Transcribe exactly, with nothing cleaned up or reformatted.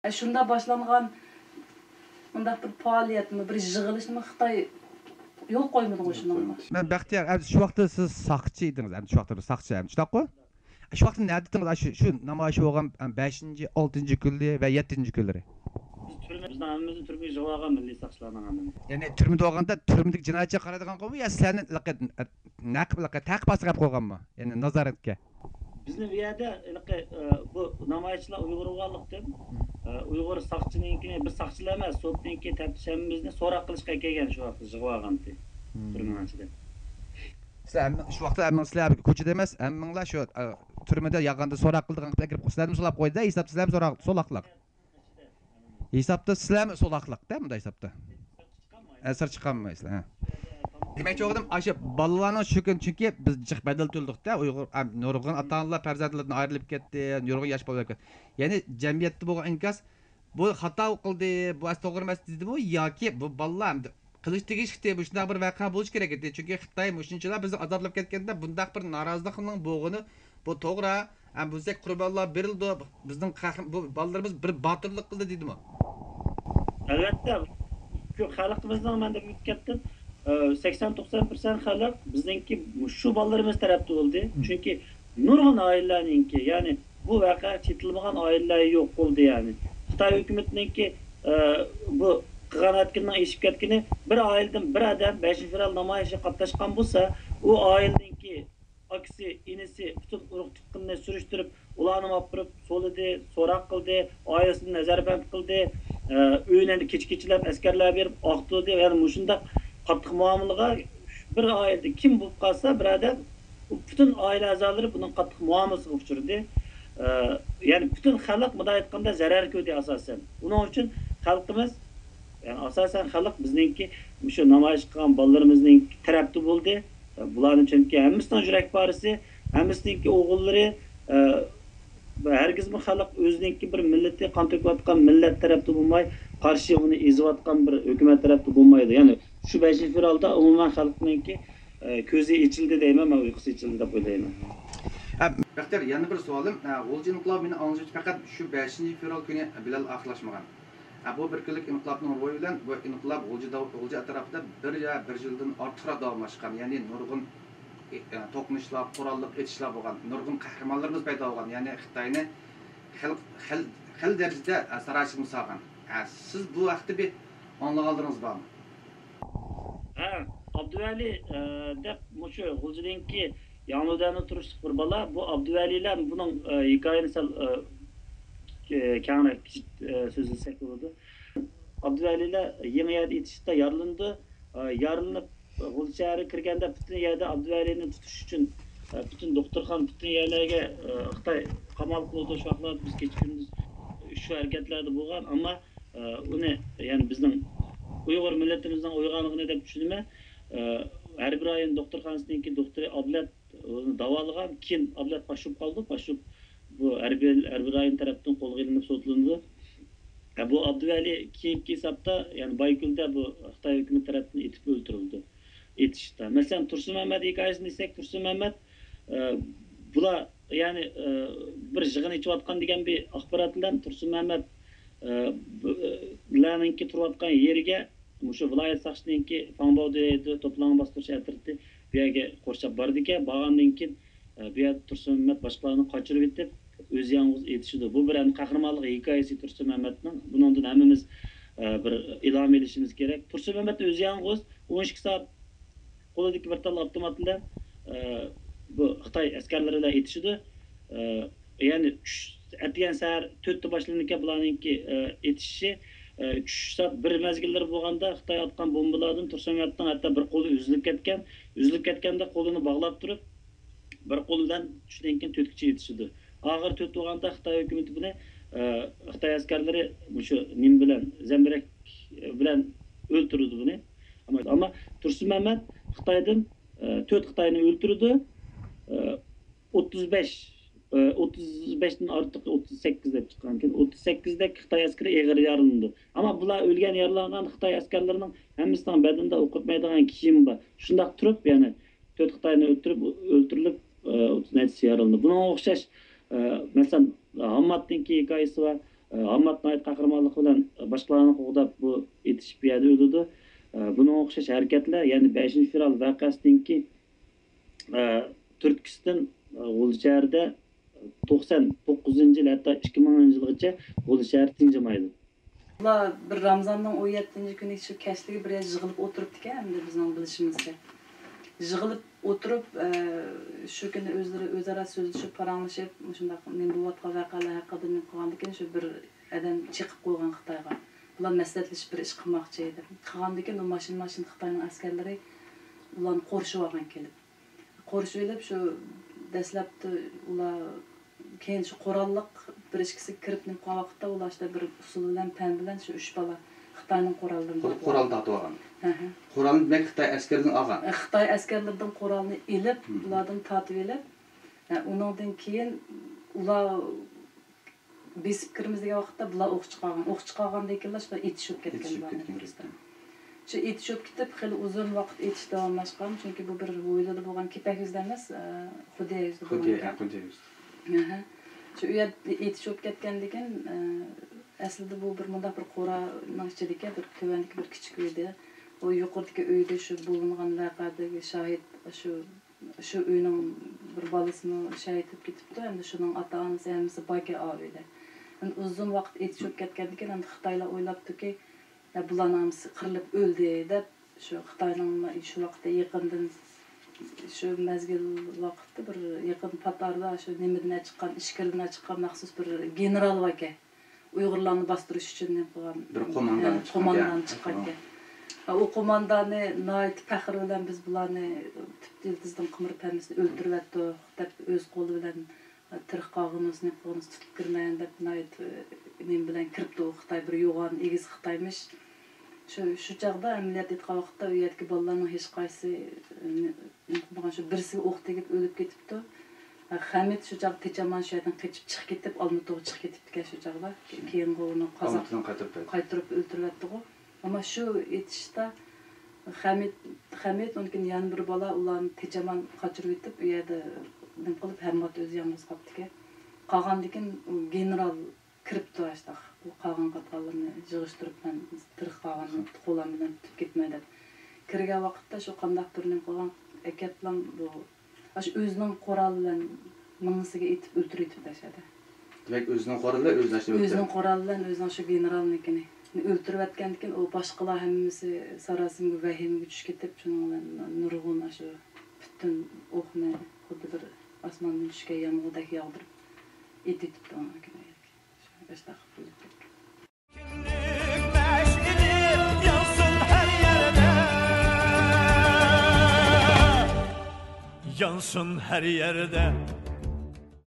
شۇنداق باشلانغان مۇنداق بىر پائالىيەتمۇ، بىر يىغىلىشمۇ خىتاي يول قويمىدىغۇ شۇنىڭغا؟ مەن بەختىيار، ئەمدى شۇ ۋاقىتتا سىز ساقچى ئىدىڭىز، ئەمدى شۇ ۋاقىتتا بىر ساقچى، ئەمدى شۇنداققۇ؟ شۇ ۋاقىتتا نەدە ئىدىڭىز؟ شۇ، شۇ نامايىش بولغان بەشىنچى، ئالتىنچى كۈنلىرى ۋە يەتتىنچى كۈنلىرى. بىز تۈرمە، بىزنىڭ ھەممىمىزنى تۈرمىگە يىغىۋالغان مىللىي ساقچىلارنىڭ ھەممىنى. يەنى تۈرمىدە بولغاندا تۈرمىدىكى جىنايەتچىگە قارايدىغان قويمۇ يا سىلەرنى نەق-، نەق-، نەقىب تەقىب ئاستىغا ئېلىپ قويغانمۇ؟ يەنى نازارەتكە. بىزنى بۇ يەردە ھېلىقى، ئە، بۇ نامايىشچىلار ئۇيغۇر بولغانلىقتىن، ئە، ئۇيغۇر ساقچىنىڭكىنى، بىز ساقچىلار ئەمەس، سوتنىڭكى تەپتىش ھەممىمىزنى سوراق قىلىشقا كەلگەن شۇ ۋاقىتتا يىغىۋالغانتى تۈرمىنىڭ ئىچىدە. سىلەر ھەممە، شۇ ۋاقىتتا ھەممىڭ سىلەر كوچىدا ئەمەس، ھەممىڭلار شۇ، ئە، تۈرمىدە ياتقاندا سوراق قىلىدىغان قىلىپ ئەكىرىپ، سىلەرنى سولاپ قويدى-دە، ھېسابتا سىلەرمۇ سوراق-، سولاقلىق. ھېسابتا سىلەرمۇ سولاقلىق-دە، مۇنداق ھېسابتا. ئە، سىر چىقارمايسىلەر، ھە. دېمەكچى بولغىنىم، ئاشۇ بالىلارنىڭ شۇ كۈن، چۈنكى بىز جىق بەدەل تۆلىدۇق-دە، ئۇيغۇر، ئە، نۇرغۇن ئاتا-ئانىلار پەرزەنتلىرىدىن ئايرىلىپ كەتتى، نۇرغۇن ياش بالا ئۆلۈپ كەتتى. يەنى جەمئىيەتتە بولغان ئىنكاس، بۇ خاتا قىلدى، بۇ ئەس توغرا ئەمەس دېدىمۇ ياكى بۇ بالىلار ئەمدى قىلىش تېگىشلىكتى، مۇشۇنداق بىر ۋەقە بولۇش كېرەك ئىدى. چۈنكى خىتاي مۇشۇنچىلا بىزنى ئازابلاپ كەتكەندە، بۇنداق بىر نارازىلىقنىڭ بولغىنى، بۇ توغرا. ھەم بىزدەك قۇربانلار بېرىلىدۇ، بىزنىڭ قەھر-، بۇ بالىلىرىمىز بىر باتۇرلۇق قىلدى دېدىمۇ؟ ئەلۋەتتە، شۇ خەلقىمىزنىڭ، مەن دەپ ئۆتۈپ كەتتىم، ئە، سەكسەن توقسان پىرسەنت خەلق بىزنىڭكى مۇشۇ بالىلىرىمىز تەرەپتە بولدى. مم. چۈنكى نۇرغۇن ئائىلىلەرنىڭكى، يەنى بۇ ۋەقە چېتىلمىغان ئائىلىلەر يوق بولدى، يەنى. خىتاي ھۆكۈمىتىنىڭكى، ئە، بۇ قىلغان ئەتكىنىنىڭ ئېشىپ كەتكىنى، بىر ئائىلىدىن بىر ئادەم بەشىنچى فېۋرال نامايىشىغا قاتناشقان بولسا، ئۇ ئائىلىنىڭكى ئاكىسى، ئىنىسى، پۈتۈن ئۇرۇق-تۇغقىنىنى سۈرۈشتۈرۈپ، ئۇلارنىمۇ ئاپىرىپ سولىدى، سوراق قىلدى، ئائىلىسىنى نەزەربەند قىلدى، ئە، ئۆيىنى كېچە-كېچىلەپ ئەسكەرلەر بېرىپ ئاختۇردى. يەنى مۇشۇنداق قاتتىق مۇئامىلىگە بىر ئائىلىدە كىم بولۇپ قالسا، بىر ئادەم، ئۇ پۈتۈن ئائىلە ئەزالىرى بۇنىڭ قاتتىق مۇئامىلىسىگە ئۇچرىدى. ئە، يەنى پۈتۈن خەلق، مۇنداق ئېيتقاندا، زەرەر كۆردى ئاساسەن. ئۇنىڭ ئۈچۈن خەلقىمىز، يەنى ئاساسەن خەلق بىزنىڭكى مۇشۇ نامايىش قىلغان بالىلىرىمىزنىڭ تەرەپتە بولدى. بۇلارنىڭ چۈنكى ھەممىسىنىڭ يۈرەك پارىسى، ھەممىسىنىڭكى ئوغۇللىرى، ئە، ھەرگىزمۇ خەلق ئۆزىنىڭكى بىر مىللىتى، قان تۆكۈۋاتقان مىللەت تەرەپتە بولماي، قارشى ئۇنى ئېزىۋاتقان بىر ھۆكۈمەت تەرەپتە بولمايدۇ. يەنى شۇ بەشىنچى فېۋرالدا ئومۇمەن خەلقنىڭكى، ئە، كۆزى ئېچىلدى دەيمەن، مەن ئۇيقۇسى ئېچىلدى دەپ ئويلايمەن. ھە، بەختىيار، يەنە بىر سوئالىم. ھە، غۇلجا ئىنقىلابى مېنى ئاڭلىشىمچە پەقەت شۇ بەشىنچى فېۋرال كۈنى بىلەن ئاخىرلاشمىغان. ھە، بۇ بىر كۈنلۈك ئىنقىلابنىڭ روھى بىلەن بۇ ئىنقىلاب غۇلجا داۋ-، غۇلجا ئەتراپىدا بىر يا بىر يىلدىن ئارتۇقراق داۋاملاشقان، يەنى نۇرغۇن، ئى، ئە، توقۇنۇشلار، قوراللىق ئېتىشلار بولغان، نۇرغۇن قەھرىمانلىرىمىز پەيدا بولغان، يەنى خىتاينى خەل-، خەل-، خېلى دەرىجىدە، ئە، ساراچىلىك سالغان. ھە، سىز بۇ ھەقتە بىر ئاڭلىغانلىرىڭىز بارمۇ؟ ھە، ئابدۇۋەلى، ئە، دەپ مۇشۇ غۇلجىدىكى ياڭلۇدەندە تۇرۇشلۇق بىر بالا. بۇ ئابدۇۋەلىلەر بۇنىڭ، ئە، ھېكايىنى سەل، ئە، ئە، كەڭرەك، ئە، سۆزلىسەك بولىدۇ. ئابدۇۋەلىلەر يېڭى يەردە ئېتىشىشتا يارىلىنىدۇ. ئە، يارىلىنىپ، غۇلجا شەھىرىگە كىرگەندە پۈتۈن يەردە ئابدۇۋەلىنى تۇتۇش ئۈچۈن، ئە، پۈتۈن دوختۇرخانا، پۈتۈن يەرلەرگە، ئە، خىتاي قامال قىلىدۇ. شۇ ۋاقىتلاردا بىز كېچە-كۈندۈز شۇ ھەرىكەتلەردە بولغان. ئەمما ئە، ئۇنى، يەنى بىزنىڭ ئۇيغۇر مىللىتىمىزنىڭ ئويغانلىقىنى دەپ چۈشىنىمەن. ئە، ھەربىي رايون دوختۇرخانىسىنىڭكى دوختۇرى ئابلەت ئۇنى داۋالىغان، كېيىن ئابلەت پاش بولۇپ قالىدۇ، پاش بولۇپ بۇ ھەربىي، ھەربىي رايون تەرەپتىن قولغا ئېلىنىپ سوتلىنىدۇ. ئە، بۇ ئابدۇۋەلى كېيىنكى ھېسابتا، يەنى بايكۆلدە بۇ خىتاي ھۆكۈمىتى تەرەپتىن ئېتىپ ئۆلتۈرۈلدى. ئېتىشتا. مەسىلەن، تۇرسۇن مەمەت ھېكايىسىنى دېسەك، تۇرسۇن مەمەت، ئە، بۇلار، يەنى، ئە، بىر يىغىن ئېچىۋاتقان دېگەن بىر ئاخبارات بىلەن تۇرسۇن مەمەت، ئە، بۇ، ئە، لەرنىڭكى تۇرۇۋاتقان يېرىگە مۇشۇ ۋىلايەت ساقچىنىڭكى فاڭباۋ دەيدۇ، توپىلاڭ باستۇرۇش ئەترىتى بۇ يەرگە قورشاپ بارىدىكەن. بارغاندىن كېيىن، ئە، بۇ يەردە تۇرسۇن مەمەت باشقىلارنى قاچۇرۇۋېتىپ، ئۆزى يالغۇز ئېتىشىدۇ. بۇ بىر ئەمدى قەھرىمانلىق ھېكايىسى تۇرسۇن مەمەتنىڭ. بۇنىڭدىن ھەممىمىز، ئە، بىر ئىلھام ئېلىشىمىز كېرەك. تۇرسۇن مەمەت ئۆزى يالغۇز ئون ئىككى سائەت قولىدىكى بىر تال ئاپتومات بىلەن، ئە، بۇ خىتاي ئەسكەرلىرى بىلەن ئېتىشىدۇ. ئە، يەنى چۈش، ئەتىگەن سەھەر تۆتتە باشلىنىدىكەن بۇلارنىڭكى، ئە، ئېتىشىشى. ئە، چۈش سائەت بىر مەزگىللىرى بولغاندا خىتاي ئاتقان بومبىلاردىن تۇرسۇن مەمەتنىڭ ھەتتا بىر قولى ئۈزۈلۈپ كەتكەن. ئۈزۈلۈپ كەتكەندە قولىنى باغلاپ تۇرۇپ، بىر قول بىلەن چۈشتىن كېيىن تۆتكىچە ئېتىشىدۇ. ئاخىرى تۆت بولغاندا خىتاي ھۆكۈمىتى بۇنى، ئە، خىتاي ئەسكەرلىرى مۇشۇ نېمە بىلەن، زەمبىرەك بىلەن ئۆلتۈرىدۇ بۇنى. ئەمما، ئەمما تۇرسۇن مەمەت خىتايدىن، ئە، تۆت خىتاينى ئۆلتۈرىدۇ. ئە، ئوتتۇز بەش، ئە، ئوتتۇز بەشتىن ئارتۇق، ئوتتۇز سەككىز دەپ چىققانكەن، ئوتتۇز سەككىز دەك خىتاي ئەسكىرى ئېغىر يارىلىنىدۇ. ئەمما بۇلار ئۆلگەن، يارىلانغان خىتاي ئەسكەرلىرىنىڭ ھەممىسىنىڭ بەدىنىدە ئوق ئۆتمەيدىغان كىيىم بار. شۇنداق تۇرۇپ، يەنى تۆت خىتاينى ئۆلتۈرۈپ، ئۆلتۈرۈلۈپ، ئە، ئوتتۇز نەچچىسى يارىلىنىدۇ. بۇنىڭغا ئوخشاش، ئە، مەسىلەن، ھامماتنىڭكى ھېكايىسى بار. ئە، ھاممات ناھايىتى قەھرىمانلىق بىلەن باشقىلارنى قوغداپ، بۇ ئېتىشىپ بۇ يەردە ئۆلىدۇ. ئە، بۇنىڭغا ئوخشاش ھەرىكەتلەر، يەنى بەشىنچى فېۋرال ۋەقەسىدىن كېيىن، ئە، تۈرتكىسىدىن، ئە، غۇلجا شەھىرىدە توقسان توققۇزىنچى يىل، ھەتتا ئىككى مىڭىنچى يىلغىچە غۇلجا شەھىرى تىنجىمايدۇ. ئۇلار بىر رامزاننىڭ ئون يەتتىنچى كۈنى شۇ كەچلىكى بىر يەردە يىغىلىپ ئولتۇرۇپتىكەن، ئەمدى بىزنىڭ بىلىشىمىزچە. يىغىلىپ ئولتۇرۇپ، ئە، شۇ كۈنى ئۆزلىرى ئۆزئارا سۆزلىشىپ، پاراڭلىشىپ، مۇشۇنداق نېمە بولۇۋاتقان ۋەقەلەر ھەققىدە نېمە قىلغاندىكىن، شۇ بىر ئادەم چېقىپ قويغان خىتايغا. بۇلار مەسلىھەتلىشىپ بىر ئىش قىلماقچى دەپ. قىلغاندىكىن ئۇ ماشىنا-ماشىنا خىتاينىڭ ئەسكەرلىرى ئۇلارنى قورشىۋالغان كېلىپ. قورشىۋېلىپ، شۇ دەسلەپتە ئۇلار، كېيىن شۇ قوراللىق بىر ئىككىسى كىرىپ نېمە قىلغان ۋاقىتتا، ئۇلار شۇنداق بىر ئۇسۇل بىلەن، پەن بىلەن شۇ ئۈچ بالا خىتاينىڭ قوراللىرىنى قورال تارتىۋالغان. ھە، ھە. قورالنى دېمەك خىتاي ئەسكەرلىرىدىن ئالغان. خىتاي ئەسكەرلىرىدىن قورالنى ئېلىپ، ھە، ئۇلاردىن تارتىۋېلىپ، ھە، ئۇنىڭدىن كېيىن ئۇلار بېسىپ كىرىمىز دېگەن ۋاقىتتا بۇلار ئوق چىقارغان. ئوق چىقارغاندىن كېيىنلا شۇلار ئېتىشىپ كەتكەن بۇلارنىڭ ئوتتۇرىسىدا. شۇ ئېتىشىپ كېتىپ، خېلى ئۇزۇن ۋاقىت ئېتىش داۋاملاشقان. چۈنكى بۇ بىر ھويلىدا بولغان، كېپەك يۈزىدە ئەمەس، ئە، خۇديا يۈزىدە بولغان ئىكەن. ھە، خۇديا يۈزىدە. ئەھە. شۇ ئۇ يەردە ئېتىشىپ كەتكەندىن كېيىن، ئە، ئەسلىدە بۇ بىر مۇنداق بىر قورانىڭ ئىچىدىكى بىر تۆۋەندىكى بىر كىچىك ئۆيدە. ئۇ يۇقىرىدىكى ئۆيدە شۇ بولۇنغان ۋەقەدىكى شاھىت شۇ شۇ ئۆينىڭ بىر بالىسىمۇ شېھىت بولۇپ كېتىپتۇ. ئەمدى شۇنىڭ ئاتا-ئانىسى ھەممىسى باركەن ئاۋۇ ئۆيدە. ئەمدى ئۇزۇن ۋاقىت ئېتىشىپ كەتكەندىن كېيىن، ئەمدى خىتايلار ئويلاپتۇكى، يا بۇلارنىڭ ھەممىسى قىرىلىپ ئۆلدى دەپ، شۇ خىتاينىڭ شۇ ۋاقىتتا يېقىندىن، شۇ مەزگىل ۋاقىتتا بىر يېقىن پاتاردا شۇ نېمىدىن چىققان، ئىچكىرىدىن چىققان مەخسۇس بىر گېنېرال باركەن. ئۇيغۇرلارنى باستۇرۇش ئۈچۈن نېمە قىلغان، بىر قوماندان ھە، چىققان قوماندان گەپ. چىققانكەن. ھە، ئۇ قوماندانى ناھايىتى پەخىر بىلەن، بىز بۇلارنى تۈپ يىلتىزدىن قىمىرىپ ھەممىسىنى ئۆلتۈرۈۋەتتۇق دەپ، ئۆز قولى بىلەن، تىرىق قالغىنىڭىزنى نېمە قىلغىنىڭىزنى تۇتۇپ كىرىمەن دەپ، ناھايىتى نېمە بىلەن كىرىپتۇ ئۇ خىتاي، بىر يوغان ئېگىز خىتايمىش. شۇ، شۇ چاغدا ئەمەلىيەت ئېيتقان ۋاقىتتا ئۇ يەردىكى بالىلارنىڭ ھېچقايسى، نېمە قىلمىغان، شۇ بىرسىگە ئوق تېگىپ ئۆلۈپ كېتىپتۇ. خەمىت شۇ چاغ تېچەمان شۇ يەردىن قېچىپ چىقىپ كېتىپ، ئالمۇتىغا چىقىپ كېتىپتىكەن شۇ چاغدا. كېيىنغۇ ئۇنى قازاق ئالمۇتىدىن قايتۇرۇپ كەلدى. قايتۇرۇپ ئۆلتۈرۈۋەتتىغۇ. ئەمما شۇ ئېتىشتا خەمىت، خەمىت، ئۇنىڭدىن كېيىن يەنە بىر بالا ئۇلارنى تېچەمان قاچۇرۇۋېتىپ، ئۇ يەردە نېمە قىلىپ، ھەممات ئۆزى يالغۇز قاپتىكەن. قالغاندىن كېيىن ئۇ گېنېرال كىرىپتۇ ئاشتاق. بۇ قالغان قاتقانلىرىنى يىغىشتۇرۇپ، مەن تىرىق قالغان قولام بىلەن تۇتۇپ كېتىمەن دەپ كىرگەن ۋاقىتتا، شۇ قانداقتۇر نېمە قىلغان ئەكەپلام بۇ، ئاشۇ ئۆزىنىڭ قورالى بىلەن مېڭىسىگە ئېتىپ ئۆلتۈرۈۋېتىپتۇ ئاشۇ يەردە. دېمەك، ئۆزىنىڭ قورالى بىلەن ئۆزىنى ئاشۇ ئۆزىنىڭ قورالى بىلەن ئۆزىنىڭ شۇ گېنېرالنىڭكىنى ئۆلتۈرۈۋەتكەندىن كېيىن، ئۇ باشقىلار ھەممىسى ساراسىمىگە ۋەھىمىگە چۈشۈپ كېتىپ، شۇنىڭ بىلەن نۇرغۇن ئاشۇ پۈتۈن ئوقنى خۇددى بىر ئاسماندىن چۈشكەن يامغۇردەك ياغدۇرۇپ ئېتىۋېتىپتۇ ئۇنىڭكىنى. ئەستەغپۇرۇللا. كىملىك مەشئىلى يانسۇن ھەر يەردە، يانسۇن ھەر يەردە.